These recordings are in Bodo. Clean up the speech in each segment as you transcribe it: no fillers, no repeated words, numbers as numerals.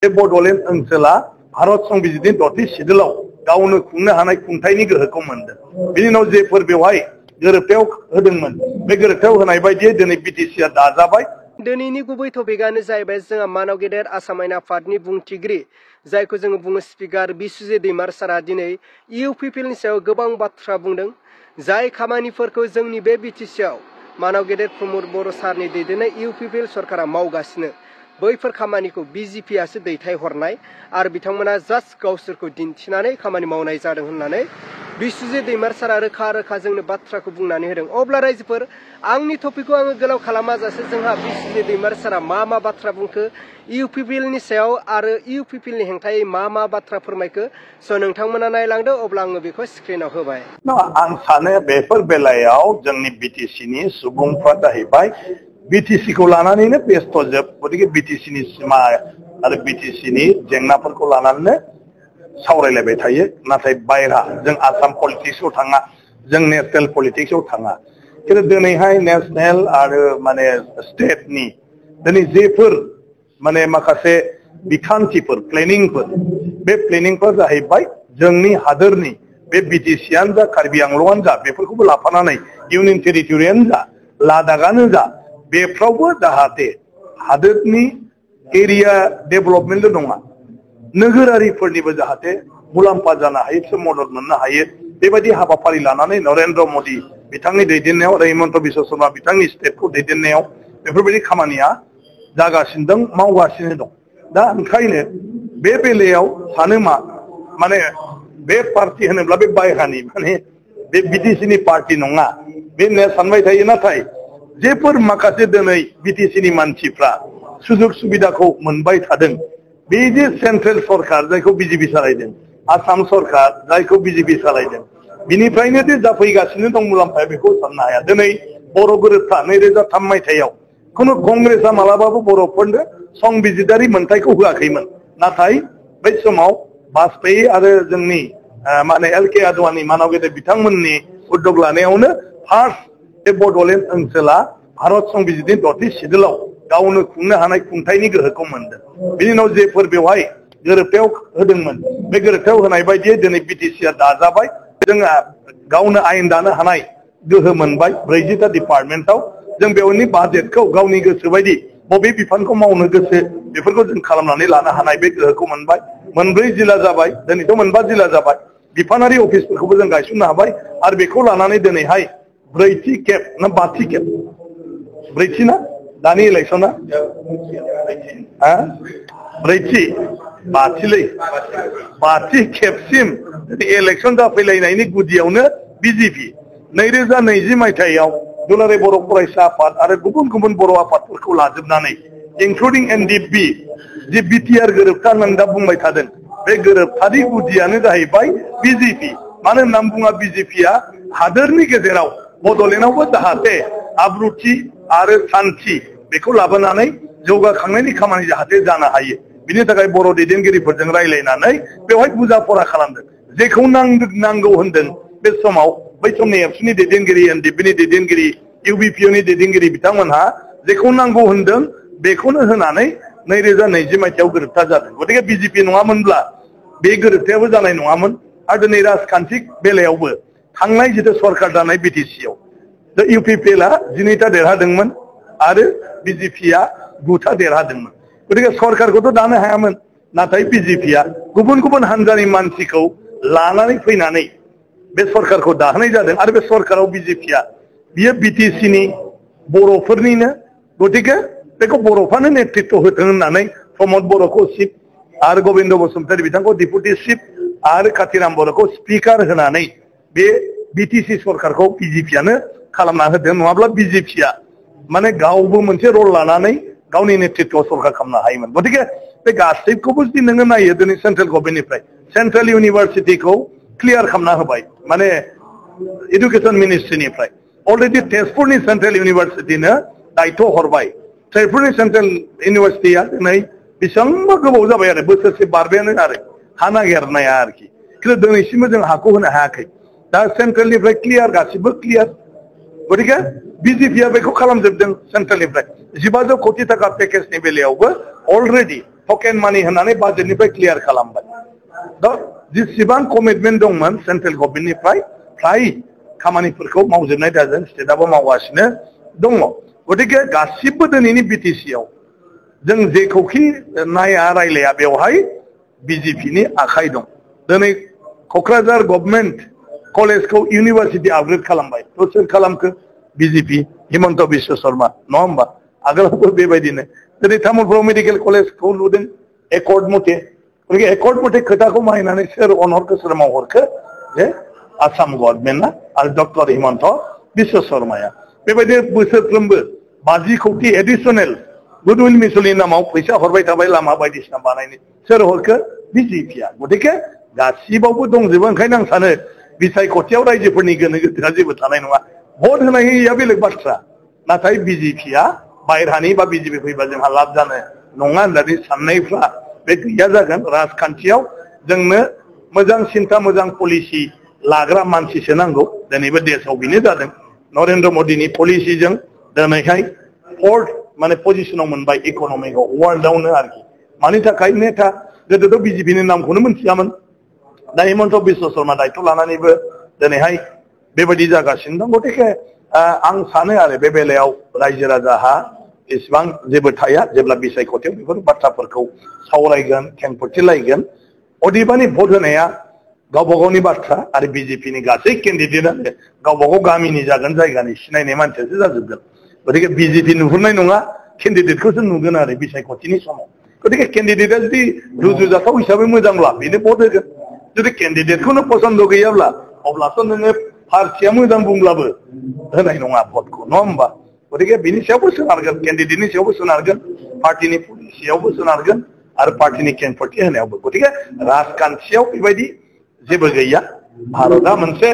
बे बड'लेण्ड ओनसोला भारत संबिजितनि 6थि सिडुलाव गावनो खुंनो हानाय खुंथायनि गोहोखौ मोनदों। बिनि उनाव जेफोर बेवहाय गोरोबथायाव होदोंमोन बे गोरोबथायाव होनाय बायदियै दिनै बिटिसिआ दाजाबाय। दिनैनि गुबै टपिकआनो जाहैबाय जोंहा मानव गेदेर आसाम आयेन आफादनि बुंथिगिरि जायखौ जोङो बुङो स्पिकार बिस्वजित दैमार सारा दिनै इउपिपिएलनि सायाव गोबां बाथ्रा बुंदों। जाय खामानिफोरखौ जोंनि बे बिटिसिआव मानव गेदेर प्रमद बर' सारनि दैदेननाय इउपिपिएल सरकारा मावगासिनो बैफोर खामानिखौ बिजेपिआसो दैथायहरनाय आरो बिथांमोना जास्ट गावसोरखौ दिन्थिनानै खामानि मावनाय जादों होननानै बिस्वजित दैमार सारा रोखा रोखा जोंनो बाथ्राखौ बुंनानै होदों। अब्ला रायजोफोर आंनि टपिकखौ आङो गोलाव खालामाजासे जोंहा बिस्वजित दैमार सारा मा बाथ्रा बुंखो इउपिपिएलनि सायाव आरो इउपिपिएलनि हेंथायै मा बाथ्रा फोरमायखो स' नोंथांमोना नायलांदो अब्ला आङो बेखौ स्क्रिनाव होबाय। आं सानो बेफोर बेलायाव जोंनि बिटिसिनि सुबुंफ्रा जाहैबाय बिटिसिखौ लानानैनो बेस्थ' जोब। गतिके बिटिसिनि सिमा आरो बिटिसिनि जेंनाफोरखौ लानानैनो सावरायलायबाय थायो। नाथाय बायरा जों आसाम पलिटिक्सआव थाङा, जों नेशनेल पलिटिक्सआव थाङा। खिन्थु दिनैहाय नेशनेल आरो माने स्टेटनि दिनै जेफोर माने माखासे बिखान्थिफोर प्लेनिंफोर बे प्लेनिंफोरा जाहैबाय जोंनि हादोरनि बे बिटिसिआनो जा कार्बि आंलंआनो जा बेफोरखौबो लाफानानै इउनियन टेरिटरियानो जा लादाखआनो जा बेफ्रावबो जाहाथे हादोरनि एरिया डेभेलपमेन्टल' नङा नोगोरारिफोरनिबो जाहाथे मुलाम्फा जानो हायो बिसोर मदद मोननो हायो बेबायदि हाबाफारि लानानै नरेन्द्र मोदी बिथांनि दैदेननायाव हिमन्त बिश्व शर्मा बिथांनि स्टेटखौ दैदेननायाव बेफोरबायदि खामानिया जागासिनो दं मावगासिनो दं। दा ओंखायनो बे बेलायाव सानो माने बे पार्टी होनोब्ला बे बायहानि माने बे बिटिसिनि पार्टी नङा बे सानबाय थायो। नाथाय जेफोर माखासे दिनै बिटिसिनि मानसिफ्रा सुजुग सुबिदाखौ मोनबाय थादों बे जे सेन्ट्रेल सरकार जायखौ बिजेपि सालायदों आसाम सरकार जायखौ बिजेपि सालायदों बिनिफ्रायनो जे जाफैगासिनो दं मुलाम्फाया बेखौ साननो हाया। दिनै बर' गोरोबथा 2003 मायथाइयाव खुनु कंग्रेसआ मालाबाबो बर'फोरनो संबिजितारि मोनथायखौ होआखैमोन। नाथाय बै समाव बाजपेयी आरो जोंनि माने एल.के. आडवाणी मानव गेदेर बिथांमोननि उद्योग लानायावनो फार्स्ट बे बड'लेण्ड ओनसोला भारत संबिजितनि 6थि सिडुलाव गावनो खुंनो हानाय खुंथायनि गोहोखौ मोनदों। बिनि उनाव जेफोर बेवहाय गोरोबथायाव होदोंमोन बे गोरोबथायाव होनाय बायदियै दिनै बिटिसिआ दाजाबाय। जोङो गावनो आयेन दानो हानाय गोहो मोनबाय 40टा डिपार्टमेन्टआव जों बेवनि बाजेटखौ गावनि गोसो बायदि बबे बिफानखौ मावनो गोसो बेफोरखौ जों खालामनानै लानो हानाय बे गोहोखौ मोनबाय। 4 जिल्ला जाबाय दिनैथ' 5 जिल्ला जाबाय बिफानारि अफिसफोरखौबो जों गायसननो हाबाय आरो बेखौ लानानै दिनैहाय 4थि खेब ना 5थि खेब 4थि ना दानि इलेक्सना 4थि 5थि खेबसिम इलेक्सन जाफैलायनायनि गुदियावनो बिजेपि 2020 मायथाइयाव दुलाराय बर' फरायसा आफाद आरो गुबुन गुबुन बर' आफादफोरखौ लाजोबनानै इंक्लुडिं एनडिएफबि जे बिटिआर गोरोबथा होननानै दा बुंबाय थादों बे गोरोबथानि गुदियानो जाहैबाय बिजेपि। मानो होननानै बुङा बिजेपिआ हादोरनि गेजेराव बड'लेण्डआवबो जाहाथे आब्रुथि आरो सान्थि बेखौ लाबोनानै जौगाखांनायनि खामानि जाहाथे जानो हायो बिनि थाखाय बर' दैदेनगिरिफोरजों रायज्लायनानै बेवहाय बुजा फरा खालामदों। जेखौ नांगौ होनदों बे समाव बै समनि एबसुनि दैदेनगिरि एनडिएफबिनि दैदेनगिरि इउबिपिअनि दैदेनगिरि बिथांमोनहा जेखौ नांगौ होनदों बेखौनो होनानै 2020 मायथाइयाव गोरोबथा जादों। गतिके बिजेपि नङामोनब्ला बे गोरोबथायाबो जानाय नङामोन। आरो दिनै राजखान्थि बेलायावबो थांनाय जिथु सरकार दानाय बिटिसिआव इउपिपिएलआ 12टा देरहादोंमोन आरो बिजेपिआ 9टा देरहादोंमोन। गतिके सरकारखौथ' दानो हायामोन। नाथाय बिजेपिआ गुबुन गुबुन हान्जानि मानसिखौ लानानै फैनानै बे सरकारखौ दाहोनाय जादों आरो बे सरकाराव बिजेपिआ बियो बिटिसिनि बर'फोरनिनो गतिके बेखौ बर'फ्रानो नेतृत्व होथों होननानै प्रमद बर'खौ चिफ आरो गबिन्द बसुमतारी बिथांखौ डिपुटि चिफ आरो कातिराम बर'खौ स्पिकार होनानै बे बिटिसि सरकारखौ बिजेपिआनो खालामना होदों। नङाब्ला बिजेपिआ माने गावबो मोनसे रल लानानै गावनि नेतृत्व सरकार खालामनो हायोमोन। गतिके बे गासैखौबो जुदि नोङो नायो दिनै सेन्ट्रेल गभर्नमेन्टनिफ्राय सेन्ट्रेल इउनिभारसिटिखौ क्लियार खालामना होबाय माने एडुकेसन मिनिस्ट्रिनिफ्राय अलरेडि तेजपुरनि सेन्ट्रेल इउनिभारसिटिनो दायित्व हरबाय। तेजपुरनि सेन्ट्रेल इउनिभारसिटिया दिनै बेसेबांबा गोबाव जाबाय आरो बोसोरसे बारबायानो आरो हा नागिरनाया आरोखि खिन्थु दिनैसिमबो जों हाखौ होनो हायाखै। दा सेन्ट्रेलनिफ्राय क्लियार गासिबो क्लियार गतिके बिजेपिआ बेखौ खालामजोबदों। सेन्ट्रेलनिफ्राय 1500 कोटि थाखा पेकेजनि बेलायावबो अलरेडि टकेन मानि होनानै बाजेटनिफ्राय क्लियार खालामबाय दा जेसेबां कमिटमेन्ट दंमोन सेन्ट्रेल गभर्नमेन्टनिफ्राय फ्राय खामानिफोरखौ मावजोबनाय जादों स्टेटआबो मावगासिनो दङ गतिके गासिबो दिनैनि बिटिसिआव जों जेखौखि नाया रायलाया बेवहाय बिजेपिनि आखाइ दं दिनै क'क्राझार गभर्नमेन्ट कलेजखौ इउनिभार्सिटि आपग्रेड खालामबाय थ' सोर खालामखो बिजेपि हिमन्त बिश्व शर्मा नङा होमबा आगोलावबो बेबायदिनो दिनै तामुलपुराव मेडिकेल कलेजखौ लुदों एकर्ड मथे गतिके एकर्ड मथे खोथाखौ मानिनानै सोर अनहरखो सोर मावहरखो जे आसाम गभर्नमेन्टआ आरो डक्टर हिमन्त बिश्व शर्माया बेबायदि बोसोरफ्रोमबो 50 कोटी एडिशनेल गुडविल मिसननि नामाव फैसा हरबाय थाबाय लामा बायदिसिना बानायनो सोर हरखो बिजेपिआ गतिके गासिबावबो दंजोबो ओंखायनो आं सानो बिसायख'थियाव रायजोफोरनि गोनो गोथोआ जेबो थानाय नङा भट होनाय होयैया बेलेग बाथ्रा नाथाय बिजेपिआ बायह्रानि बा बिजेपि फैबा जोंहा लाब जानो नङा होननानै साननायफ्रा बे गैया जागोन राजखान्थियाव जोंनो मोजां सिन्था मोजां पलिसि लाग्रा मानसिसो नांगौ दिनैबो देशआव बेनो जादों नरेन्द्र मदिनि पलिसिजों दिनैहाय फोर्थ माने पजिशनाव मोनबाय इक'नमिकआव वर्ल्डआवनो आरोखि मानि थाखाय नेता गोदोथ' बिजेपिनि नामखौनो मोनथियामोन दा हिमन्त बिश्व शर्मा दायथ' लानानैबो दिनैहाय बेबायदि जागासिनो दं गतिके आं सानो आरो बे बेलायाव रायजो राजाहा एसेबां जेबो थाया जेब्ला बिसायख'थियाव बेफोर बाथ्राफोरखौ सावरायगोन खेंफोरथिलायगोन अदेबानि भट होनाया गावबा गावनि बाथ्रा आरो बिजेपिनि गासै केन्डिडेटआनो गावबा गाव गामिनि जागोन जायगानि सिनायनाय मानसियासो जाजोबगोन गतिके बिजेपि नुहुरनाय नङा केन्डिडेटखौसो नुगोन आरो बिसायख'थिनि समाव गतिके केन्डिडेटआ जुदि रुजुजाथाव हिसाबै मोजांब्ला बेनो भट होगोन जुदि केन्डिडेटखौनो पसन्द गैयाब्ला अब्लाथ' नोङो पार्टिया मोजां बुंब्लाबो होनाय नङा भटखौ नङा होमबा गतिके बिनि सायावबो सोनारगोन केन्डिडेटनि सायावबो सोनारगोन पार्टिनि पलिसियावबो सोनारगोन आरो पार्टिनि खेंफोरथि होनायावबो गतिके राजखान्थियाव बेबायदि जेबो गैया भारतआ मोनसे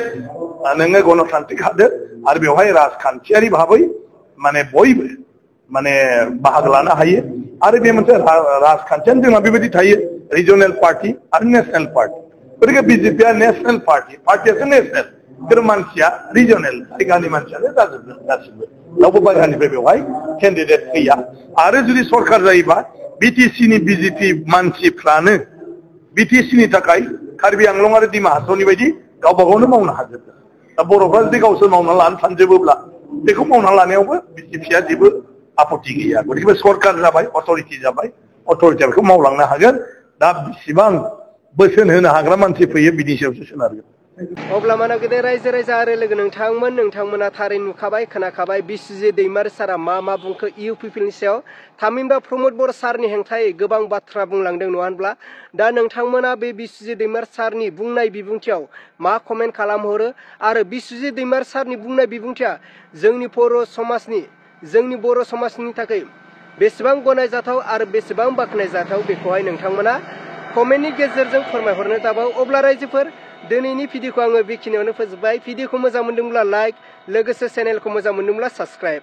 नोङो गणतान्त्रिक हादोर आरो बेवहाय राजखान्थियारि भाबै माने बयबो माने बाहागो लानो हायो आरो बे मोनसे राजखान्थियानो जोंहा बेबायदि थायो रिजनेल पार्टी आरो नेशनेल पार्टी गतिके बिजेपिआ नेशनेल पार्टी पार्टियासो नेशनेल खिन्थु मानसिया रिजनेल जायगानि मानसियानो जाजोबगोन गासिबो रावबो बायह्रानिफ्राय बेवहाय केन्डिडेट गैया आरो जुदि सरकार जायोबा बिटिसिनि बिजेपि मानसिफ्रानो बिटिसिनि थाखाय कार्बि आंलं आरो डिमा हासावनि बायदि गावबा गावनो मावनो हाजोबगोन दा बर'फ्रा जुदि गावसोर मावना लानो सानजोबोब्ला बेखौ मावना लानायावबो बिजेपिआ जेबो आपत्ति गैया गतिके सरकार जाबाय अथरिटि जाबाय अथरिटिया बेखौ मावलांनो हागोन दा बेसेबां बोसोन होनो हाग्रा मानसि फैयो बिनि सायावसो सोनारगोन अब्ला मानाव गेदेर रायजो राजा आरो लोगो नोंथांमोना थारै नुखाबाय खोनाखाबाय बिसुजि दैमारि सारा मा बुंखो इउपिपिएलनि सायाव थामहिनबा प्रमद बर सारनि हेंथायै गोबां बाथ्रा बुंलांदों नङा होनब्ला दा नोंथांमोना बे बिसुजि दैमारि सारनि बुंनाय बिबुंथियाव मा कमेन्ट खालामहरो आरो बिसुजि दैमारि सारनि बुंनाय बिबुंथिया जोंनि बर' समाजनि थाखाय बेसेबां गनायजाथाव आरो बेसेबां बाख्नायजाथाव बेखौहाय नोंथांमोना कमेन्टनि गेजेरजों फोरमायहरनो दाबाव अब्ला रायजोफोर दिनैनि भिडिअखौ आङो बेखिनियावनो फोजोबबाय भिडिअखौ मोजां मोनदोंब्ला लाइक लोगोसे चेनेलखौ मोजां मोनदोंब्ला साबस्क्राइब